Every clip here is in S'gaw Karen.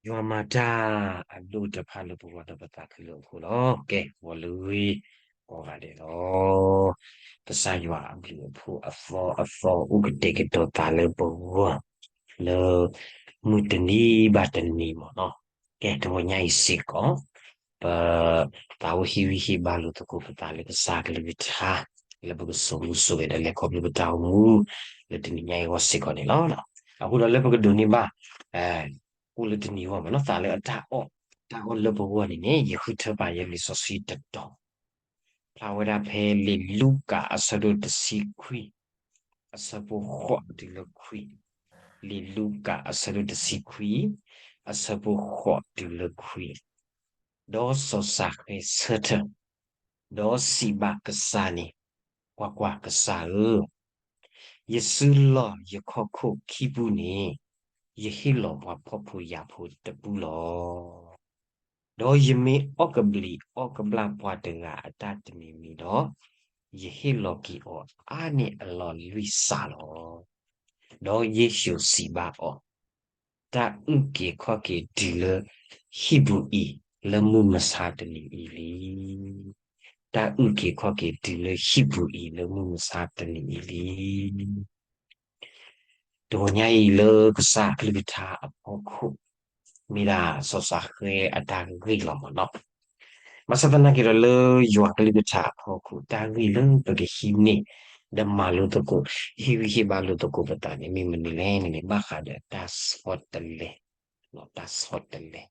ယွၤမၤတၢ်အဒိၣ်တဖၣ်လၢပဂီၢ်ဒီးပသးခုလၢအဃိလီၤ. ကဲ ဂီၤလၢဂ့ၤ ကိးဂၤဒဲးလီၤ. ကစၢ်ယွၤအဘျုးအဖှိၣ်အသီအသီအိၣ်ကတဲာ်ကတီၤသးလၢပဂီၢ် လၢမုၢ်တနံၤဘၣ်တနံၤမ့ၢ်နီၤ. ကဲ တဂီၤညါအံၤစ့ၢ်ကီး ပသးအိၣ်ဟ့ၣ်ဂံၢ်ဟ့ၣ်ဘါလိာ်သကိးပသးလၢကစၢ်ကလုၢ်ကထါ လၢပကစိာ်မူစိာ်ဂဲၤဒီးလဲၤခီဖျိပတၢ်အိၣ်မူ လၢတနံၤညါအံၤအဂီၢ်စ့ၢ်ကီးန့ၣ်လီၤ. အဃိဒီးလၢပကဒိးန့ၢ်ဘၣ် အိၣ်လၢတနံၤအဂီၢ်မ့ၢ်နီၤ သးလၢအတၢ်အီၣ် တၢ်အီၣ်လၢပဂီၢ်န့ၣ်န့ၣ် ယဃုထၢပာ်ယဲလံာ်စီဆှံတတီၤ ဖျါဝဲဒၣ်ဖဲလံာ်လူၤကၣ်အဆၢဒိၣ်တဆံခွံ အဆၢဖိဃိးတုၤလၢခွံ, လံာ်လူၤကၣ်အဆၢဒိၣ်တဆံခွံ အဆၢဖိဃိးတုၤလၢခွံ, ဒီးစီၤၡဃဲဆၢထၢၣ်, ဒီးစံးဘၣ်ကစၢ်န့ၣ်, ကွၢ်ကွၢ်, ကစၢ်ဧၢ, ယစုလီၢ်ယခီၣ်ခိၣ်ခံပူၤန့ၣ် ယဟ့ၣ်လီၤပှၤဖှီၣ်ဖိယာ်ဖိတပူလီၤ. ဒီးယမ့ၢ်အီၣ်ကဘျံးအီၣ်ကဘျၣ်ပှၤတဂၤအတၢ်တမံၤမံၤဒီး, ယဟ့ၣ်လီၤက့ၤအီၤအါန့ၢ်အလီၢ်လွံၢ်စးလီၤ. ဒီးယ့ၣ်ၡူးစံးဘၣ်အီၤ, တၢ်အုၣ်က့ၤခီၣ်က့ၤတုၤလၢဟံၣ်ပူၤအံၤ လၢမုၢ်မဆါတနံၤအံၤလံ. တၢ်အုၣ်က့ၤခီၣ်က့ၤတုၤလၢဟံၣ်ပူၤအံၤ လၢမုၢ်မဆါတနံၤအံၤလံ. တဂီၤညါအံၤလၢကစၢ်အကလုၢ်ကထါအဖီခိၣ် မ့ၢ်ဒၣ်စီၤၡဃဲအတၢ်ဂ့ၢ်လီၤမ့ၢ်နီၤ. ဘၣ်ဆၣ်သနာ်က့ဒီးလၢယွၤကလုၢ်ကထါအဖီခိၣ် တၢ်ဂ့ၢ်လၢပကဟံးန့ၢ် ဒီးမၤလိသကိး ဟ့ၣ်ဂံၢ်ဟ့ၣ်ဘါလိာ်သကိးပသးန့ၣ် မ့ၢ်မနုၤလဲၣ်န့ၣ်န့ၣ် ဘၣ်ဃးဒီးတၢ်ဆီတလဲ တၢ်ဆီတလဲ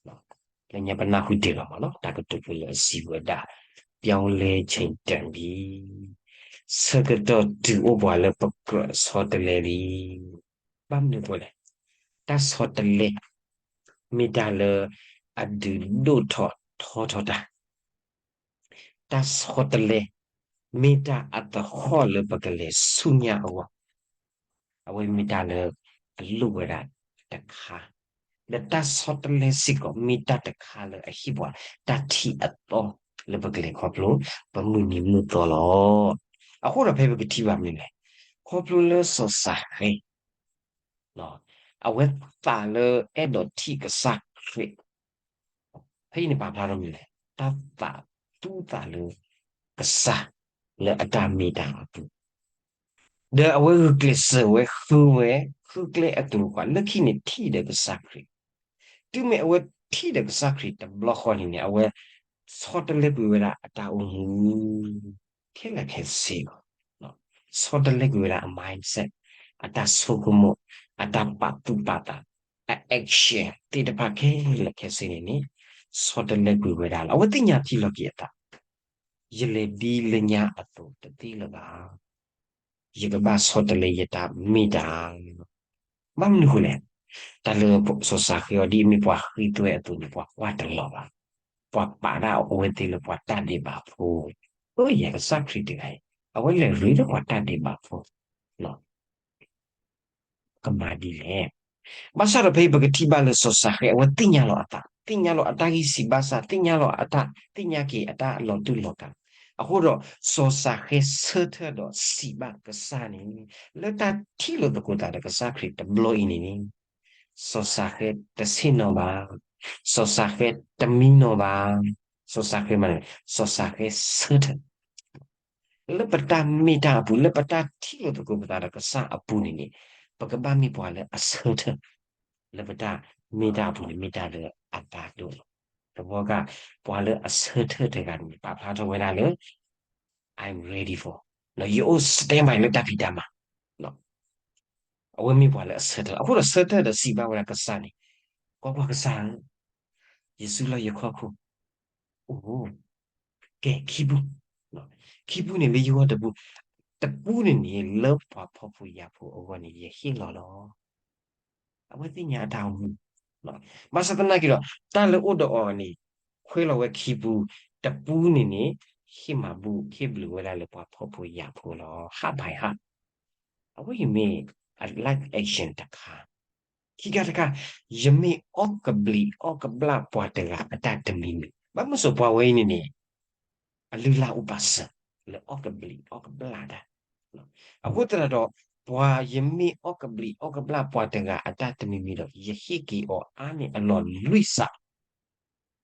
လၢညါပနၢ်ဟူတ့ၢ်လီၤမ့ၢ်နီၤ တၢ်ကတိၤဖိလၢအစံးဝဲဒၣ် ပြောင်းလဲချိန်တန်ပြီ, ဆၢကတီၢ်တုၤအိၣ်ပှၤလၢပကြၢးဆီတလဲလံ. ဘၣ်မနုၤအဃိလဲၣ်, တၢ်ဆီတလဲ မ့ၢ်တၢ်လၢအဒုးဒိၣ်ထီၣ်ထီထီၣ်တၢ် တၢ်ဆီတလဲ မ့ၢ်တၢ်အသဟီၣ်လၢပကလဲၤဆူညါအဂီၢ်, အဝဲမ့ၢ်တၢ်လၢအလိၣ်ဝဲဒၣ်တခါ, ဒီးတၢ်ဆီတလဲစ့ၢ်ကီး မ့ၢ်တၢ်တခါလၢအဟ့ၣ်ပှၤ တၢ်ထံၣ်အသီလၢပကလဲၤခီဖျိ ပမုၢ်နံၤမုၢ်သီလီၤ. အဃိဒီးဖဲပကထံၣ်ဘၣ်မနုၤလဲၣ်, ခီဖျိလၢစီၤၡဃဲ အဝဲသးလၢအဲၣ်ဒိးထံၣ်ကစၢ်ခရံာ်, ဖဲအံၤန့ၣ်ပာ်ဖျါထီၣ်မနုၤလဲၣ်, တၢ်သးသူသးလၢကစၢ်လၢအတၢ်မ့ၢ်တၢ်အပူၤ, ဒီးအဝဲဂုာ်ကျဲးစၢးဝဲဃုဝဲ, ဃုကျဲအကျိၤအကျဲ လၢခံန့ၣ်ထံၣ်ဒီးကစၢ်ခရံာ်, တုၤမ့ၢ်အဝဲထံၣ်ဒီးကစၢ်ခရံာ်တဘျီဃီန့ၣ်န့ၣ် အဝဲဆီတလဲကွံာ်ဝဲဒၣ်အတၢ်အိၣ်မူ ခဲလၢာ်ခဲဆ့လီၤ. ဆီတလဲကွံာ်ဝဲဒၣ်အ mindset, အတၢ်ဆိကမိၣ်, အတၢ်ပာ်သူၣ်ပာ်သး, အ action သ့ၣ်တဖၣ်ခဲလၢာ်ခဲဆ့န့ၣ်န့ၣ် ဆီတလဲကွံာ်ဝဲဒၣ်လီၤ. အဝဲသ့ၣ်ညါထံလီၤက့ၤအသး, ယလဲၤဒ်လၢညါအသိးတသ့လၢၤဘၣ်. ယကဘၣ်ဆီတလဲယတၢ်မ့ၢ်တၢ် ဘၣ်မနုၤအဃိလဲၣ်, တၢ်လၢစီၤၡဃဲအီၤဒ်အမ့ၢ်ပှၤဃ့သွဲအသိးန့ၣ် ပှၤကွၢ်တလီၤဘၣ်. ပှၤပာ်ဒၣ်အဝဲသ့ၣ်လၢပှၤတၢ်ဒဲးဘးဖိ, အၢ ယကစၢ်ခရံာ်တဂၤအံၤ အဝဲလဲၤရ့ဒီးပှၤတၢ်ဒဲးဘးဖိ ကမၤဒ်လဲၣ်. ဘၣ်ဆၣ်ဒီးဖဲအံၤပကထံၣ်ဘၣ်လၢစီၤၡဃဲ အဝဲသ့ၣ်ညါလီၤအသး, သ့ၣ်ညါလီၤအတၢ်ဂံၢ်စၢ်ဘါစၢ်, သ့ၣ်ညါလီၤအတၢ်, သ့ၣ်ညါက့ၤအတၢ်လီၤတူာ်လီၤကာ်. အဃိဒီး စီၤၡဃဲဆၢထၢၣ်ဒီးစံးဘၣ်ကစၢ်န့ၣ်, လၢတၢ်ထံၣ်လိာ်သကိးသးဒီးကစၢ်ခရံာ်တဘျီအံၤန့ၣ်န့ၣ်, စီၤၡဃဲတဆ့ၣ်နီၤဘၣ်, စီၤၡဃဲတမံနီၤဘၣ်, စီၤၡဃဲမၤန့ၣ်, စီၤၡဃဲဆၢထၢၣ် လၢပတၢ်မ့ၢ်တၢ်အပူၤ, လၢပတၢ်ထံၣ်လိာ်သကိးပသးဒီးကစၢ်အပူၤန့ၣ်န့ၣ်, ပကဘၣ်မ့ၢ်ပှၤလၢအဆၢထၢၣ်, လၢပတၢ်မ့ၢ်တၢ်အပူၤန့ၣ် မ့ၢ်တၢ်လၢအဘၣ်ဒိလီၤ. တဘျီက ပှၤလၢအဆၢထၢၣ်တဂၤန့ၣ် ပာ်ဖျါထီၣ်ဝဲဒၣ်လၢ I'm ready for, ယအိၣ် standby လၢတၢ်ဖံးတၢ်မၤ အဝဲမ့ၢ်ပှၤလၢအဆၢထၢၣ်, အဃိဒီးဆၢထၢၣ်ဒီးစံးဘၣ်ဝဲဒၣ်ကစၢ်န့ၣ်, ကွၢ်ကွၢ်ကစၢ်ဧၢ, ယစုလီၢ်ယခီၣ်ခိၣ်, အိၣ်, ကဲ ခံပူ, ခံပူန့ၣ်လၢယဂီၢ်တပူ, တပူန့ၣ်န့ၣ် လၢပှၤဖှီၣ်ဖိယာ်ဖိအဂီၢ်န့ၣ် ယဟ့ၣ်လီၤလီၤ. အဝဲသ့ၣ်ညါအတၢ်အိၣ်မူ, ဘၣ်ဆၣ်သနာ်က့ဒီး တၢ်လၢအိၣ်ဒီးအီၤန့ၣ် ခွဲးလီၤဝဲခံပူ, တပူန့ၣ်န့ၣ် ဟ့ၣ်မၤဘူၣ်ဟ့ၣ်ဘျုးဝဲဒၣ်လၢပှၤဖှီၣ်ဖိယာ်ဖိလီၤ. ဟးဘၣ်ဟး အဝဲအံၤမ့ၢ်အ life action တခါ, ခံခါတခါ, ယမ့ၢ်အီၣ်ကဘျံးအီၣ်ကဘျၣ်ပှၤတဂၤအတၢ်တမံၤမံၤ, ဘၣ်မနုၤစိၤပှၤဝဲအံၤန့ၣ်န့ၣ် အလုၢ်အလၢ်အိၣ်ပာ်စၢၤ လၢအီၣ်ကဘျံးအီၣ်ကဘျၣ်တၢ်, အဃိသတးဒီး ပှၤယမ့ၢ်အီၣ်ကဘျံးအီၣ်ကဘျၣ်ပှၤတဂၤအတၢ်တမံၤမံၤဒီး ယဟ့ၣ်က့ၤအီၤအါန့ၢ်အလီၢ်လွံၢ်စး,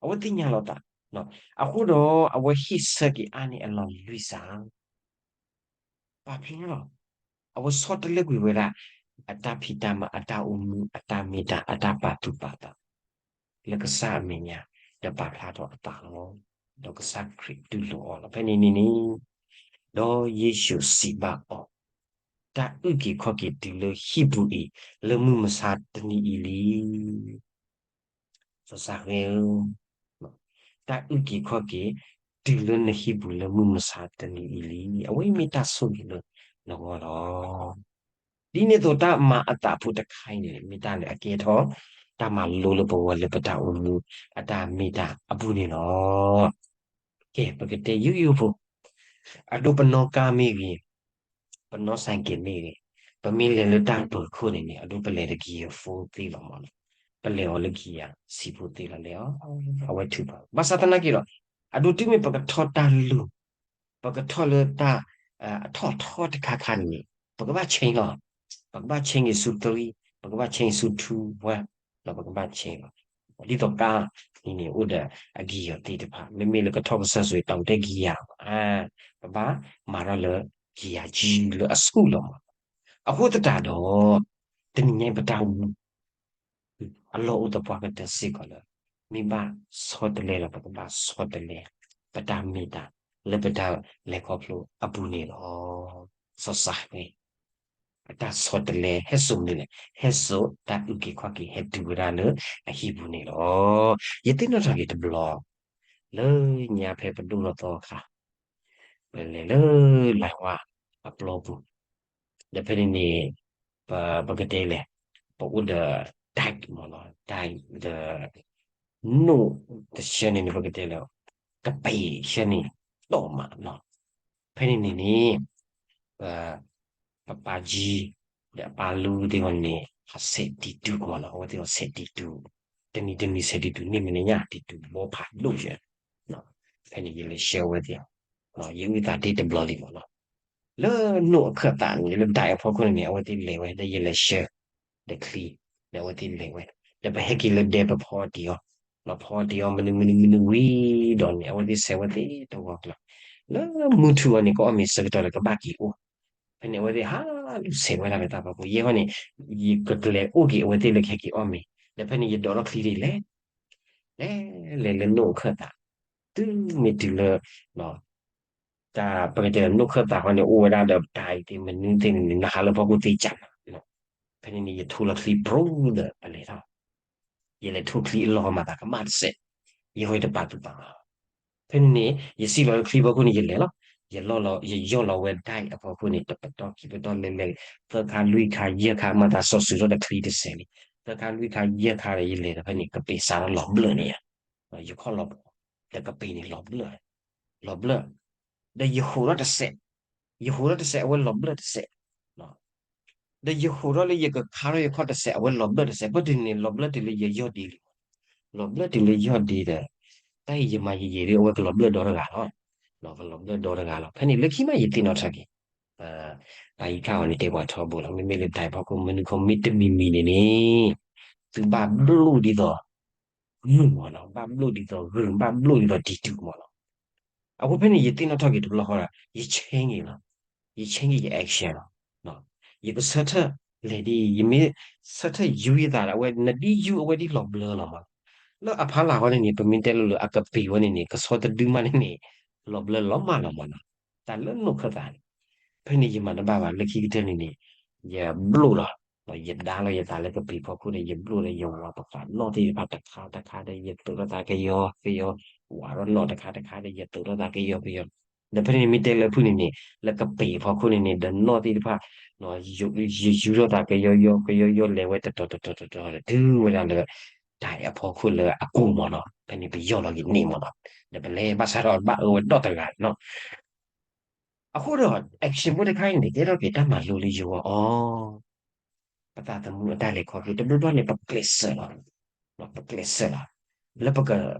အဝဲသ့ၣ်ညါလီၤသး, အဃိဒီးအဝဲဟ့ၣ်ဆၢက့ၤအါန့ၢ်အလီၢ်လွံၢ်စး ပာ်ဖျါလီၤ. အဝဲဆီတလဲကွံာ်ဝဲဒၣ် အတၢ်ဖံးတၢ်မၤ အတၢ်အိၣ်မူ အတၢ်မ့ၢ်တၢ် အတၢ်ပာ်သူၣ်ပာ်သး လၢကစၢ်အမဲာ်ညါ ဒီးပာ်ဖျါထီၣ်အသးလီၤ. ဒီးကစၢ်ခရံာ်တူၢ်လိာ်အီၤလီၤ. ဖဲန့ၣ်န့ၣ်န့ၣ် ဒီးယ့ၣ်ၡူးစံးဘၣ်အီၤ, တၢ်အုၣ်က့ၤခီၣ်က့ၤတုၤလၢဟံၣ်ပူၤအံၤ လၢမုၢ်မဆါတနံၤအံၤလံ. စီၤစၢ်ဃဲဧၢ, တၢ်အုၣ်က့ၤခီၣ်က့ၤ တုၤလၢနဟံၣ်ပူၤလၢမုၢ်မဆါတနံၤအံၤလံ. အဝဲအံၤမ့ၢ်တၢ်ဆိၣ်ဂ့ၤလၢနဂီၢ်လီၤ. ဒ်န့ၣ်အသိးတၢ်မၤအသးဖိတခါအံၤန့ၣ် မ့ၢ်တၢ်လၢအကဲထီၣ် တၢ်မၤလိလၢပဂီၢ်လၢပတၢ်အိၣ်မူ အတၢ်မ့ၢ်တၢ်အပူၤန့ၣ်လီၤ. ကဲ ပကတဲယိယိဖိ, အဒိပနီၣ်ကါမ့ၢ်ဂ့ၤ, ပနီၣ်စဲးကဲးမ့ၢ်ဂ့ၤ, ပမ့ၢ်လဲၤလၢတၢ်ပၢၤခိၣ်န့ၣ်န့ၣ် အဒိပလဲၤတဂ့ၤယၤဖိသ့လီၤမးလီၤ. ပလဲၤအီၤလၢကယၤဆံးဖိသ့လီၤလဲၤအီၤ, အဝဲထုးဖး. ဘၣ်ဆၣ်သနာ်က့ဒီး အဒိတုၤမ့ၢ်ပကထီၣ်တၢ်လူၤ ပကထီၣ်လၢတၢ် အထီၣ်ထီတခါခါန့ၣ်န့ၣ် ပကဘၣ် change လီၤ. ပကဘၣ် change ဆူ three, ပကဘၣ် change ဆူ two, one ဒီးပကဘၣ် change လီၤ. ဒ်သိးကါန့ၣ်န့ၣ် အိၣ်ဒီးအကယၤသ့ၣ်တဖၣ် မ့မ့ၢ်လၢကထီၣ်ကစၢၢ်ဆိး တၢ်အိၣ်ထဲကယၤလီၤ. ပဘၣ်မၤထီၣ်လၢကယၤကံလၢအဆူၣ်လီၤမး. အဃိသတးဒီး တနံၤညါပတၢ်အိၣ်မူ အလီၢ်အိၣ်သပှၢ်ကတၢၢ်စ့ၢ်ကီးလၢ မ့ၢ်ဘၣ်ဆီတလဲဒီး ပကဘၣ်ဆီတလဲ ပတၢ်မ့ၢ်တၢ် လၢပတၢ်လဲၤခီဖျိအပူၤန့ၣ်လီၤ. စီၤစၢ်ဃဲ အတၢ်ဆီတလဲ ဟဲစိာ်မနုၤလဲၣ်, ဟဲစိာ်တၢ်အုၣ်က့ၤခီၣ်က့ၤ ဟဲတုၤဝဲဒၣ်လၢအဟံၣ်ပူၤန့ၣ်လီၤ. ယသ့ၣ်နီၣ်ထီၣ်က့ၤတဘျီ လၢညါဖဲပဒိၣ်ထီၣ်သီအခါ ပလဲၤလၢလၢ်ဝါအပျီပူၤ, ဒီးဖဲန့ၣ်န့ၣ် ပ ပကတဲလဲၣ်, ပအိၣ်ဒီး ဒၢး မ့ၢ်နီၤ, ဒၢး ဒီး နိၣ်တဆၢန့ၣ်န့ၣ် ပကတဲလဲၣ်, ကပ့ၤဆၢန့ၣ် တီၢ်မးနီၤ. ဖဲန့ၣ်န့ၣ်န့ၣ် ပ ပပၢ်ကံ ဒီးအပၢ်လူသ့ၣ်တဖၣ်န့ၣ် အဆဲးတံၤတူာ်မးနီၤ, အဝဲသ့ၣ်အဆဲးတံၤတူာ်, တနံၤတနံၤဆဲးတံၤတူာ်န့ၣ် မ့ၢ်နညၣ်တံၤတူာ်ဘီဖးဒိၣ်ယဲ, ဖဲန့ၣ်ယလဲၤဆှၢဝဲသ့ၣ်, ယအုၣ်သးတ့ၢ်တဘျီလံမးနီၤ. လၢနိၣ်အခၢၣ်သးန့ၣ် လၢဒၢးအဖီခိၣ်န့ၣ်န့ၣ် အဝဲသ့ၣ်လဲၤဝဲ ဒီးယလဲၤဆှၢ ဒီးချံ, ဒီးအဝဲသ့ၣ်လဲၤဝဲ, ဒီးပဟဲက့ၤလၢဒဲပဖီတံၢ်အီၤ, လီၤဖီတံၢ်အီၤ မနုၤမနုၤမနုၤဝံၤဒီးန့ၣ် အဝဲသ့ၣ်ဆဲးဝဲသ့ၣ်တဝီကျၢၤ, လၢမုၢ်ထူၣ်အီၤန့ၣ် ကအီၣ်မ့ၤဆၢကတီၢ်ဒီးကဘၣ်က့ၤအိၣ်, ဖဲန့ၣ် အဝဲသ့ၣ်ဟးလူၤဆဲးဝဲဒၣ်လၢတၢ်ဖီခိၣ်, ယဲဃီန့ၣ် ယကကျဲၤအိၣ်က့ၤအဝဲသ့ၣ်လၢကဟဲက့ၤအီၣ်မ့ၤ, ဒီးဖဲန့ၣ် ယဒိးထီၣ်ချံဒ်လဲၣ် လဲၤလဲၤလၢနိၣ်အခၢၣ်သး, တုၤမ့ၢ်တုၤလၢ တၢ်ပကတဲလၢနိၣ်ခၢၣ်သးဃီန့ၣ် အိၣ်ဝဲဒၣ်ဒီးတၢ်အံၤသ့ၣ်မနုၤသ့ၣ်န့ၣ်န့ၣ် နဟးလၢဖီခိၣ်သ့ကၢ်နၤ, ဖဲန့ၣ်န့ၣ် ယထိလီၤချံပြူဒီးအလဲၤထီၣ်, ယလဲၤထိချံအလီၢ်မၤသးကမၣ်တစဲး, ယဟီတပာ်သူၣ်ပာ်သး, ဖဲန့ၣ်န့ၣ် ယစံၣ်လီၤလၢချံဖီခိၣ်န့ၣ် ယလဲၤလီၤ, ယလီၤလီၤ ယယီၢ်လီၤဝဲဒၣ်အံၤအဖီခိၣ်န့ၣ် တပတီၢ်ခံပတီၢ်လဲၤလဲၤ သၢခါလွံၢ်ခါယဲၢ်ခါ မၤသးစီၤစုၤထီၣ်တချံတစဲးလံ, သၢခါလွံၢ်ခါယဲၢ်ခါဒီးယလဲၤဒီးဖဲန့ၣ် ကပ့ၤစးထီၣ်လီၤဘျၢၣ်န့ၣ်ယါ ယခီၣ်လီၤ ဒီးကပ့ၤန့ၣ်လီၤဘျၢၣ်, လီၤဘျၢၣ်, ဒီးယဟိးထီၣ်တစဲး, ယဟိးထီၣ်တစဲး အဝဲလီၤဘျၢၣ်တစဲး, ဒီးယဟိးထီၣ်လၢယကခါထီၣ်ယခီၣ်တစဲး အဝဲလီၤဘျၢၣ်တစဲး, ဘၣ်ဒ်န့ၣ် လီၤဘျၢၣ်တုၤလၢယယီၢ်ဒ့လံ, လီၤဘျၢၣ်တုၤလၢယီၢ်ဒ့ဒီး တၢ်အံၤယမၤယယဲၤဒီး အဝဲကလီၤဘျၢၣ်ဒီတဂၤလီၤ, ကလီၤဘျၢၣ်ဒီတဂၤလီၤ, ဖဲန့ၣ်လၢခံမးယသ့ၣ်နီၣ်ထီၣ်က့ၤ တၢ်အံၤခါအီၤန့ၣ်တဲပှၤထီဘိလီၤ, မ့မ့ၢ်လၢဒၢးဖီခိၣ် မနုၤခီမ့ၢ်တမံၤမံၤန့ၣ်န့ၣ် သုဘၣ်ဘျိၣ်ဒ်သိး ဂုၢ်မးနီၤ, ဘၣ်ဘျိၣ်ဒ်သိးဂုၢ် ဘၣ်ဘျိၣ်ဒ်သိးတံၤတူာ်မးနီၤ, အဃိဖဲန့ၣ် ယသ့ၣ်နီၣ်ထီၣ်က့ၤတဘျီဃီဒီး ယ change က့ၤလီၤ, ယ change က့ၤယ action လီၤ, ယကဆၢထၢၣ်လဲၤဒ်အံၤ ယမ့ၢ်ဆၢထၢၣ်ယူယသးဒီး အဝဲနဒ်ယူအဝဲဒ်လီၤဘျၢလီၤမးနီၤ, လၢအဖီလာ်ဃီန့ၣ်န့ၣ် ပမ့ၢ်တဲလိၤလိၤ အကပ့ၤဝဲန့ၣ်န့ၣ် ကဆီတဒုမးန့ၣ်န့ၣ် လီၤဘျၢလီၤမးလီၤမးနီၤ, တၢ်လၢနိၣ်ခၢၣ်သးန့ၣ်, ဖဲန့ၣ်ယမၤတဘၣ်ဘၣ် လၢခံကတၢၢ်န့ၣ်န့ၣ် ယဘျိၣ်လီၤ, ယဒါလီၤယသးလၢကပ့ၤဖီခိၣ်ဒီး ယဘျိၣ်ဒီး ယဝၤပသးနီၣ်သ့ၣ်တဖၣ်တခါတခါဒီး ယသုးထီၣ်သးကယီကယီ, ဝၤထီၣ်နီၣ်တခါတခါဒီး ယသုးထီၣ်သးကယီကယီ, ဒီးဖဲန့ၣ်မ့ၢ်တဲလၢဖုၣ်န့ၣ်န့ၣ် လၢကပ့ၤဖီခိၣ်န့ၣ်န့ၣ် ဒီးနီၣ်သ့ၣ်တဖၣ် ယယူထီၣ်သးကယီယီကယီယီ လဲၤဝဲတတီၤတတီၤတတီၤဒီး တုၤဝဲဒၣ်လၢ ဒၢးအဖီခိၣ်လၢအကိာ်မးနီၤ, ဖဲန့ၣ်ပယီၢ်လီၤက့ၤန့ၢ်မးနီၤ, ဒီးပလဲၤဘၣ်ဆၣ်ဒီးဘၣ်အၢဝဲဒီတဂၤနီၤ, အဃိဒီး action ဖိတခါအံၤန့ၣ် ကဲထီၣ်က့ၤတၢ်မၤလိလၢယဂီၢ်အီၤ, ပသးသမူအတၢ်လဲၤခီဖျိ တဘျီဘျီန့ၣ် ပကျဲးစၢးလီၤ, ပကျဲးစၢးလီၤ, လၢပက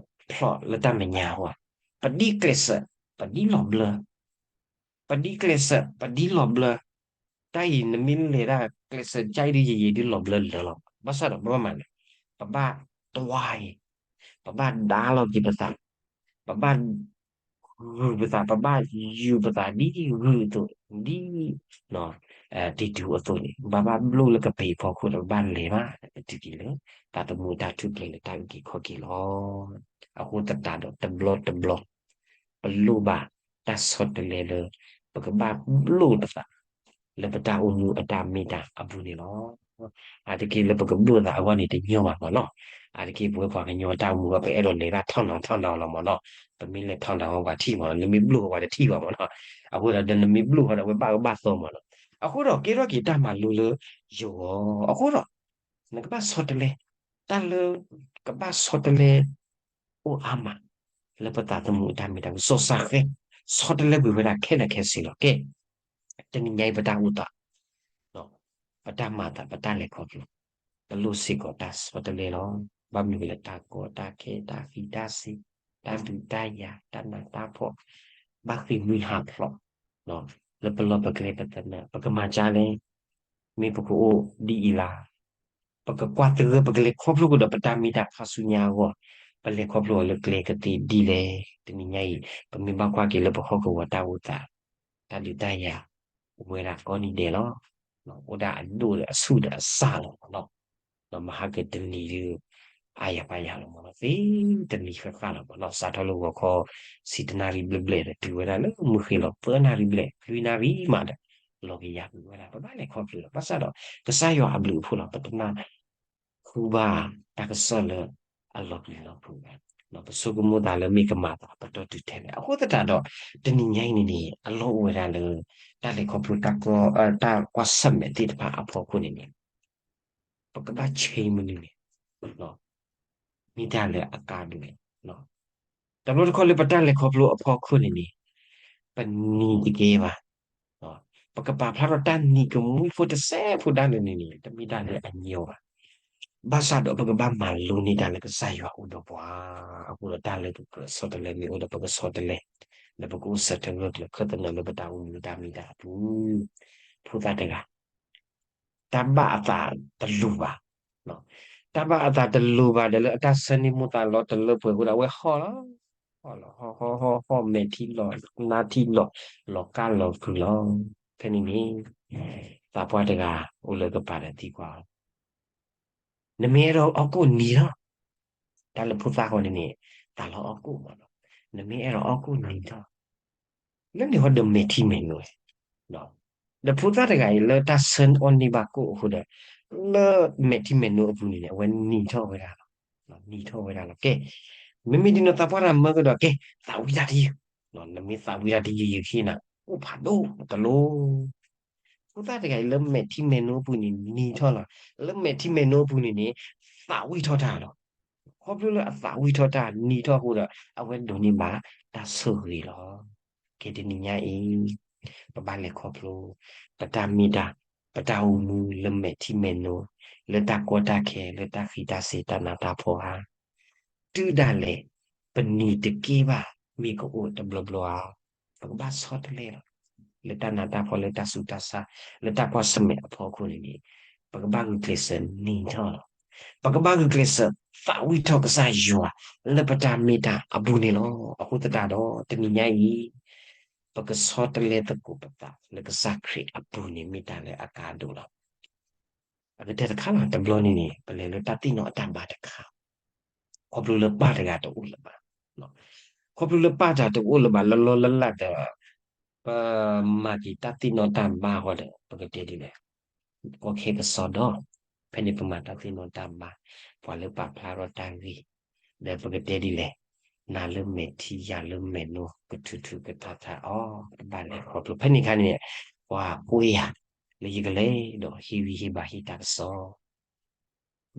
ဖျီၣ်လၢတၢ်မဲာ်ညါအဂီၢ်, ပဒ်ကျဲးစၢး ပဒ်လီၤဘျၢ ပဒ်ကျဲးစၢး ပဒ်လီၤဘျၢ, တ တၢ်အံၤနမ့ၢ်လဲၤဒၣ်ကျဲးစၢးကၢ်အံၤဒုးယံာ်ယံာ်ဒုးလီၤဘျၢလၢာ်လီၤ. ဘၣ်ဆၣ်ဒီးပဘၣ်မၤလဲၣ်, ပဘၣ်တွၢ်အံၤ, ပဘၣ်ဒါလီၤက့ၤပသး, ပဘၣ် ဂုာ်ပသး, ပဘၣ်ယူၤပသးဒ်ဂုာ်အသိး, ဒ် တံတူးအသိးန့ၣ် ဘၣ်ဘၣ်ဘျိၣ်လၢကပ့ၤဖီခိၣ်ဒီး ပဘၣ်လဲၤမး ပတုၤက့ၤလၢ တၢ်သမူအတၢ်ထူၣ်ဖျဲးလၢတၢ်အုၣ်က့ၤခီၣ်က့ၤလီၤ. အဃိသတးဒီးတဘျီတဘျီ ပလိၣ်ဘၣ်တၢ်ဆီတလဲလၢ ပကဘၣ်ဘျိၣ်ပသး လၢပတၢ်အိၣ်မူအတၢ်မ့ၢ်တၢ်အပူၤန့ၣ်လီၤ. အါတက့ၢ်လၢပကဘျိၣ်သးအဂီၢ်န့ၣ်တညီဘၣ်မ့ၢ်နီၤ. အါတက့ၢ်ပဝဲပှၤကညီတၢ်အိၣ်မူအဂီၢ် ပအဲၣ်ဒိးလဲၤတၢ်ထီၣ်နီၤထီၣ်နီၤလီၤမ့ၢ်နီၤ. ပမ့ၢ်လဲၤထီၣ်နီၤဝဲပှၤထံၣ်မ့ၢ်နီၤ, နမ့ၢ်ဘျိၣ်ဝဲပှၤတထံၣ်ဘၣ်မ့ၢ်နီၤ. အဃိဒီး ဒီးနမ့ၢ်ဘျိၣ်ဃီဒီး အဝဲဘၣ်အၢဘၣ်သီမ့ၢ်နီၤ. အဃိဒီးကဲထီၣ်က့ၤတၢ်မၤလိလၢယဂီၢ်, အဃိဒီး နကဘၣ်ဆီတလဲ တၢ်လၢ ကဘၣ်ဆီတလဲ အိၣ်အါမး လၢပသးသမူအတၢ်မ့ၢ်တၢ် ကစီၤစၢ်ဃဲ ဆီတလဲကွံာ်ဝဲဒၣ်ခဲလၢာ်ခဲဆ့လီၤ. ကဲ တနံၤညါအံၤပတၢ်အိၣ်သး ပတၢ်မၤအသး ပတၢ်လဲၤခီဖျိ ပလိၣ်စ့ၢ်ကီးတၢ်ဆီတလဲလီၤ. ဘၣ်မနုၤလဲၣ် တၢ်ကီတၢ်ခဲ တၢ်ဃံးတၢ်စ့ၤ တၢ်ဒုးတၢ်ယၤ တၢ်နးတၢ်ဖှီၣ် ဘၣ်ဃ့ၢ်မှံဟးဖျိး လၢပလီၢ်ပကျဲပသနၢၣ် ပကမၤကၢ်လဲၣ်. မ့ၢ်ပကအိၣ်ဒ်အံၤလၢ ပကကွၢ်သဂၢၢ် ပကလဲၤခီဖျိကဒီးပတၢ်မ့ၢ်တၢ်ခါဆူညါအဂီၢ်, ပလဲၤခီဖျိအီၤလၢကျဲကသ့ဒ်လဲၣ်. တနံၤညါအံၤ ပမ့ၢ်ဘၣ်ကွၢ်က့ၤလၢပဟီၣ်ကဝီၤတၢ်အိၣ်သး တၢ်ဒုးတၢ်ယၤ အိၣ်ဝဲဒၣ်ကိးနံၤဒဲးလီၤ. အိၣ်ဒၣ်အဒိၣ်ဒီးအဆူၣ်ဒီးအစၢ်လီၤမ့ၢ်နီၤ. ဒီးမဟါကတနံၤဒုး အါယၤပာ်ယၤလီၤမ့ၢ်နီၤ. သ့တနံၤဃၣ်ဃၣ်လီၤမ့ၢ်နီၤ. စးထီၣ်လၢဂီၤခီ ဆံတနၣ်ရံၣ်ဘျဲၣ်ဘျဲၣ်ဒီး တုၤဝဲဒၣ်လၢမုၢ်ဃ့ၢ်လီၤ သၢနၣ်ရံၣ်ဘျဲၣ် လွံၢ်နၣ်ရံၣ်မးဒီး လီၤကယၤကွံာ်ဝဲဒၣ် ပဘၣ်လဲၤခီဖျိလီၤ. ဘၣ်ဆၣ်ဒီး ကစၢ်ယွၤအဘျုးအဖှိၣ်လီၤ ပတနၢ် ဃုဘၣ်တၢ်ကစီၣ်လၢအလီၤပျံၤလီၤဖုးဘၣ်. ပဆိကမိၣ်သးလၢမ့ၢ်ကမၤသးပတီၢ်တုၤထဲလဲၣ်. အဃိသတးဒီး တနံၤညါအံၤန့ၣ်န့ၣ် အလီၢ်အိၣ်ဝဲဒၣ်လၢ တၢ်လဲၤခီဖျိတၢ်ကီ တၢ်ကွၢ်ဆၢၣ်မဲာ်သ့ၣ်တဖၣ်အဖီခိၣ်န့ၣ်န့ၣ် ပကဘၣ်ဆဲးမနုၤန့ၣ် မ့ၢ်တၢ်လၢအကါဒိၣ်န့ၣ် တဘျီတခီၣ်လၢပတၢ်လဲၤခီဖျိအဖီခိၣ်န့ၣ်န့ၣ် ပနံၤတကဲဘၣ်. ပကပာ်ဖျါထီၣ်တၢ်နံၤကမှံဖိတစဲးဖိဒၣ်လဲာ်န့ၣ်န့ၣ် တမ့ၢ်တၢ်လၢအညီဘၣ်. ဘၣ်ဆၣ်ဒီးပကဘၣ်မၤလိန့ၢ်တၢ်လၢကစၢ်ယွၤအိၣ်ဒီးပှၤ, အဃိဒီးတၢ်လၢပကြၢးဆီတလဲမ့ၢ်အိၣ်ဒီးပကဆီတလဲ, ဒီးပကအိၣ်ဆၢထၢၣ်ဂၢၢ်ကျၢၤခၢၣ်သနၢၣ်လၢပတၢ်အိၣ်မူတၢ်မ့ၢ်တၢ်အပူၤ, ဖိသၣ်တဂၤ တၢ်ဘၣ်အသးတလိၤဘၣ်. တၢ်ဘၣ်အသးတလိၤဘၣ်ဒီးလၢအတၢ်ဆၢန့ၢ်မိၢ်သးလီၤတလၢပှဲၤအဃိဒီး အဝဲဟီၣ်လီၤ, ဟီၣ်လီၤဟီၣ်ဟီၣ်ဟီၣ် မဲာ်ထံလီၤနါထံလီၤ လီၤကၢ်လီၤကုၤလီၤ. ဖဲန့ၣ်န့ၣ် သးပှၢ်တဂၤအိၣ်လၢကပၤဒီးသံကွၢ်အီၤ, နမ့ၢ်အဲၣ်ဒိးအီၣ်ကိၣ်နံၤထီၣ်, တၢ်လၢဖိသၣ်ဃီန့ၣ်န့ၣ် သးလီအီၣ်ကိၣ်မးလီၤ, နမ့ၢ်အဲၣ်ဒိးအီၣ်ကိၣ်နံၤထီၣ် လၢန့ၣ်ဃီဒီးမဲာ်ထံမဲာ်နိ, ဒီးဖိသၣ်တဂၤအံၤလၢတၢ်ဆၢအီၣ်န့ၢ်ဘၣ်ကိၣ်အဃိဒီး လၢမဲာ်ထံမဲာ်နိအပူၤန့ၣ်န့ၣ် အဝဲနံၤထီၣ်ဝဲဒၣ်လီၤ, နံၤထီၣ်ဝဲဒၣ်လီၤ. ကဲ မ့မ့ၢ်ဒ်န့ၣ်သးပှၢ်တဂၤမၢကဒီး ကဲ သးဝံၣ်တၢ်တယုၢ်, နမ့ၢ်သးဝံၣ်တၢ်တယုၢ်ယုၢ်ခံနၤ အိၣ်ဖးဒိၣ်တလိၤ ဖိသၣ်တဂၤအံၤလၢမဲာ်ထံမဲာ်နိအပူၤန့ၣ် နံၤထီၣ်လီၤ, လၢမဲာ်ထံမဲာ်နိအပူၤန့ၣ်န့ၣ် သးဝံၣ်ထီၣ်တၢ်လီၤ. ခီဖျိလၢအသးဝံၣ်ထီၣ်တၢ်နံၤထီၣ်အဃိဒီး အဝဲဒိးန့ၢ်ဘၣ်တၢ်ဆိၣ်ဂ့ၤလီၤ. ကဲတနံၤညါအံၤ ပဘၣ်လဲၤခီဖျိ ပတၢ်မ့ၢ်တၢ် ပတၢ်အိၣ်မူလၢမဲာ်ထံမဲာ်နိ လၢတၢ်ကီတၢ်ခဲ လၢတၢ်ဃံးတၢ်စ့ၤ တၢ်နးတၢ်ဖှီၣ်ဧါ တုၤဒၣ်လဲာ် ပနံၤတကဲဘၣ် မ့ၢ်ကအိၣ်တဘျီဘျီဧါ, ပကဘၣ်ဆီတလဲလီၤ. လၢတၢ်နးတၢ်ဖှီၣ် လၢတၢ်ဆူးတၢ်ဆါ လၢတၢ်ကွၢ်ဆၢၣ်မဲာ်အဖီခိၣ်န့ၣ်န့ၣ် ပကဘၣ်ဂုာ်ကျဲးစၢးနံၤထီၣ်လီၤ. ပကဘၣ်ဂုာ်ကျဲးစၢးသးဝံၣ်ထီၣ်ကစၢ်ယွၤ လၢပတၢ်မ့ၢ်တၢ်အပူၤန့ၣ်လီၤ. အဃိသတးဒီး တနံၤညါအံၤ ပကဆီတလဲသကိးပသး လၢကစၢ်ခရံာ်အပူၤန့ၣ်မ့ၢ်တၢ်လၢအကါဒိၣ်လီၤ. အကတၢၢ်တခါလီၤ တဘျီန့ၣ်န့ၣ် ပလဲၤလၢတၢ်သ့ၣ်နီၣ်အတၢ်ဘါတခါ, ခီဖျိလၢပၢ်တဂၤတအိၣ်လၢၤဘၣ်, ခီဖျိလၢပၢ်တဂၤတအိၣ်လၢၤဘၣ် လၢလီၢ်လၢလၢ်ဒီး ပမၤက့ၤတၢ်သ့ၣ်နီၣ်တၢ်ဘါဃီဒီး ပကတဲဒ်လဲၣ်, ကီခဲကစီဒီ, ဖဲန့ၣ်ပမၤတၢ်သ့ၣ်နီၣ်တၢ်ဘါ, ပှၤလၢပာ်ဖျါထီၣ်တၢ်ဂ့ၢ်, ဒီးပကတဲဒ်လဲၣ်, နၤလၢမဲာ်ထံယၤလၢမဲာ်နိ ကထုးထုးကထါထါအီၤ တဘၣ်လဲၤခီဖျိ ဖဲန့ၣ်အခါန့ၣ် ပှၤကိးယၤ လၢယကလဲၤဒီးဟ့ၣ်ဂံၢ်ဟ့ၣ်ဘါဟ့ၣ်တၢ်ကစီၣ်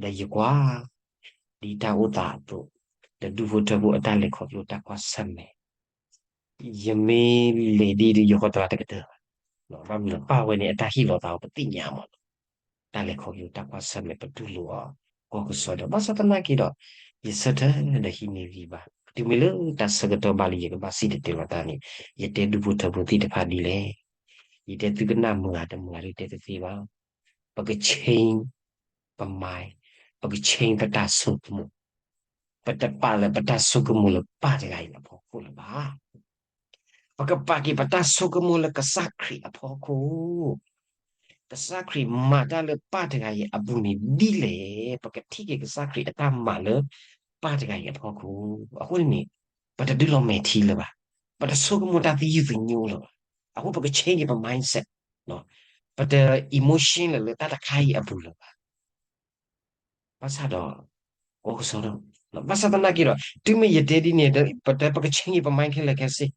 ဒီးယကွၢ် ဒ်တၢ်အိၣ်သးအသိး, ဒီးဒူၣ်ဖိထၢဖိအတၢ်လဲၤခီဖျိတၢ်ကွၢ်ဆၢၣ်မဲာ်, ယမ့ၢ်လဲၤဒ်ဒီးယဃီတလါတကတၢၢ်ဘၣ်, ဘၣ်မနုၤပၢ်ဝဲန့ၣ် အတၢ်ဟ့ၣ်လီၤသးအီၤပသ့ၣ်ညါမးလီၤ, တၢ်လဲၤခီဖျိတၢ်ကွၢ်ဆၢၣ်မဲာ် ပတူၢ်လိာ်အီၤ ကီၢ်ကစီဒီး ဘၣ်ဆၣ်သနာ်က့ဒီး ယဆၢထၢၣ်ဒီးဟံးန့ၢ်ဂံၢ်ဘါ, တုၤမ့ၢ်လၢတၢ်ဆၢကတီၢ်ဘၣ်လၢယကဘၣ်စံၣ်တဲၤတဲလီၤတၢ်န့ၣ် ယတဲဒူၣ်ဖိထၢဖိသ့ၣ်တဖၣ်ဒ်လဲၣ် ယတဲသုကနၣ်မုာ်ဂ့ၤတမုာ်ဂ့ၤ ယတဲတသ့ဘၣ်. ပက change ပ mind, ပက change ပတၢ်ဆိကမိၣ်. ပတပာ်လၢပတၢ်ဆိကမိၣ်လၢပၢ်တဂၤအံၤအဖီခိၣ်လၢၤဘၣ်. ပကပာ်က့ၤပတၢ်ဆိကမိၣ်လၢကစၢ်ခရံာ်အဖီခိၣ်. ကစၢ်ခရံာ်မၤတၢ်လၢပၢ်တဂၤအံၤအပူၤန့ၣ်ဒ်လဲၣ်, ပကထံၣ်က့ၤကစၢ်ခရံာ်အတၢ်မၤလၢပၢ်တဂၤအံၤအဖီခိၣ်. အဃိန့ၣ်န့ၣ် ပတဒုးလီၤမဲာ်ထံလၢၤဘၣ်. ပတဆိကမိၣ်တၢ်သယုၢ်သညိလၢၤဘၣ်. အဃိပက change က့ၤပ mindset, ပတ emotion လၢၤလၢတၢ်တခါအံၤအပူၤလၢၤဘၣ်. ဘၣ်ဆၣ်ဒီး ကီကစီဒီး ဘၣ်ဆၣ်သနာ်က့ဒီး တုၤမ့ၢ်ယတဲဒ်န့ၣ် ပတဲပက change က့ၤပ mind ခဲလၢာ်ခဲဆ့,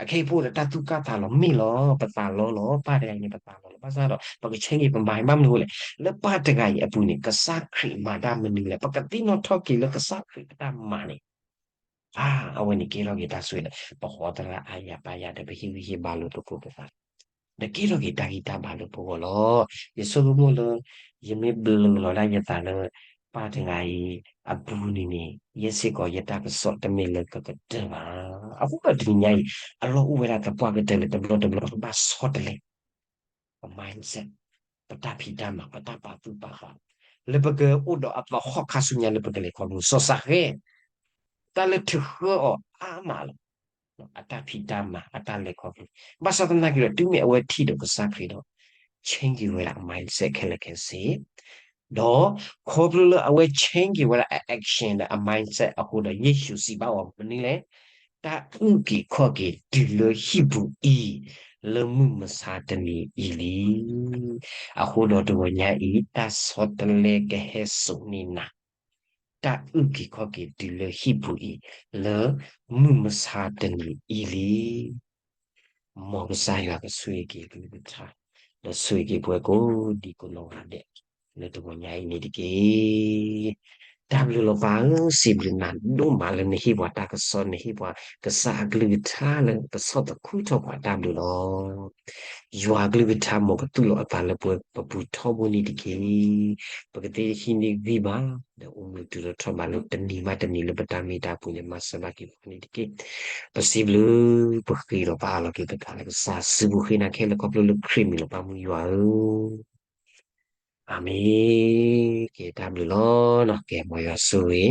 အခဲအံၤပအိၣ်ဒီးတၢ်သူၣ်ကၢ်သးလီၤမ့ၢ်လီၤ, ပသးလီလီၤ, ပၢ်တဂၤအံၤန့ၣ် ပသးလီလီၤ. ဘၣ်ဆၣ်ဒီး ပက change က့ၤပ mind ဘၣ်မနုၤအဃိလဲၣ်, လၢပၢ်တဂၤအံၤအပူၤန့ၣ် ကစၢ်ခရံာ်မၤတၢ်မနုၤလဲၣ်, ပကသ့ၣ်နီၣ်ထီၣ်က့ၤလၢကစၢ်ခရံာ်အတၢ်မၤန့ၣ် အဝဲန့ၣ်ကဲထီၣ်က့ၤတၢ်ဆိၣ်ဂ့ၤလၢ ပဟီတရၣ်အါယၤပၢ်ယၤဒီး ပဟ့ၣ်ဂံၢ်ဟ့ၣ်ဘါလိာ်သကိးပသး, ဒီးကဲထီၣ်က့ၤတၢ်ဂံၢ်တၢ်ဘါလၢပဂီၢ်လီၤ. ယဆိကမိၣ်လၢ ယမ့ၢ်ဘျုးလီၤဒၣ်ယသးလၢ ပၢ်တဂၤအံၤအပူၤန့ၣ်န့ၣ် ယဲစ့ၢ်ကီးယတၢ်ကစီၣ်တမ့ၢ်လၢကကတၢၢ်ဘၣ်. အဃိဒီးတနံၤညါအံၤ အလီၢ်အိၣ်ဝဲဒၣ်သပှၢ်ကတၢၢ်လၢတဘျီတဘျီ ပဘၣ်ဆီတလဲ ပ mindset, ပတၢ်ဖံးတၢ်မၤ, ပတၢ်ပာ်သူၣ်ပာ်သး, လၢပကအိၣ်ဒီးအသဟီၣ်ခါဆူညါလၢပကလဲၤခီဖျိ စီၤစၤဃဲ, တၢ်လၢထုးဃၢအီၤအါမးလီၤ. အတၢ်ဖံးတၢ်မၤ, အတၢ်လဲၤခီဖျိ, ဘၣ်ဆၣ်သနာ်က့ဒီး တုၤမ့ၢ်အဝဲထံၣ်ဒီးကစၢ်ခရံာ်ဒီး change က့ၤဝဲဒၣ်အ mindset ခဲလၢာ်ခဲဆ့ ဒီးခီဖျိလၢအဝဲ change က့ၤဝဲဒၣ်အ action ဒီးအ mindset အဃိဒီး ယ့ၣ်ၡူးစံးဘၣ်အီၤမနုၤလဲၣ်, တၢ်အုၣ်က့ၤခီၣ်က့ၤတုၤလၢဟံၣ်ပူၤအံၤ လၢမုၢ်မဆါတနံၤအံၤလံ. အဃိဒီးတဂီၤညါအံၤ တၢ်ဆီတလဲကဟဲစိာ်န့ၢ်နၤ တၢ်အုၣ်က့ၤခီၣ်က့ၤတုၤလၢဟံၣ်ပူၤအံၤ လၢမုၢ်မဆါတနံၤအံၤလံ. မ်ကစၢ်ယွၤကဆိၣ်ဂ့ၤက့ၤကလုၢ်ကထါ, ဒီးဆိၣ်ဂ့ၤက့ၤပှၤကိးဒံကိးနီၢ်ဂၤဒဲး လၢတဂီၤညါအံၤန့ၣ်တက့ၢ်. တၢ်ဘျုးလီၤပၢ်ဧၢ, စံးဘျုးနၤဒိၣ်မးလၢနဟ့ၣ်ပှၤတၢ်ကစီၣ်, နဟ့ၣ်ပှၤကစၢ်အကလုၢ်ကထါလၢပဆီၣ်သခူထီၣ်ပှၤတၢ်ဘျုးလီၤ. ယွၤအကလုၢ်ကထါ မ်ကသူၣ်လီၤအသးလၢပပူၤထီဘိန့ၣ်တက့ၢ်. ပကသ့ဟံးန့ၢ်ဂံၢ်ဘါ ဒီးအိၣ်မုာ်တုၤထီၣ်ထီဘိလၢတနံၤဘၣ်တနံၤလၢပတၢ်မ့ၢ်တၢ်ပူၤန့ၣ် မၤစၢၤဘၣ်က့ၤပှၤန့ၣ်တက့ၢ်. ပစံးဘျုး, ပဃ့ဒီးပအၢၣ်လီၤက့ၤပသးလၢကစၢ်, စံးဘျုးဃ့နၤခဲလၢာ်ခီဖျိလၢခရံာ်မံၤလီၤ ပၢ်မုၢ်ယွၤဧၢ. အၤမ့ၣ်. ကဲတၢ်ဘျုးလီၤ. ကဲ မ်ယွၤဆိၣ်ဂ့ၤ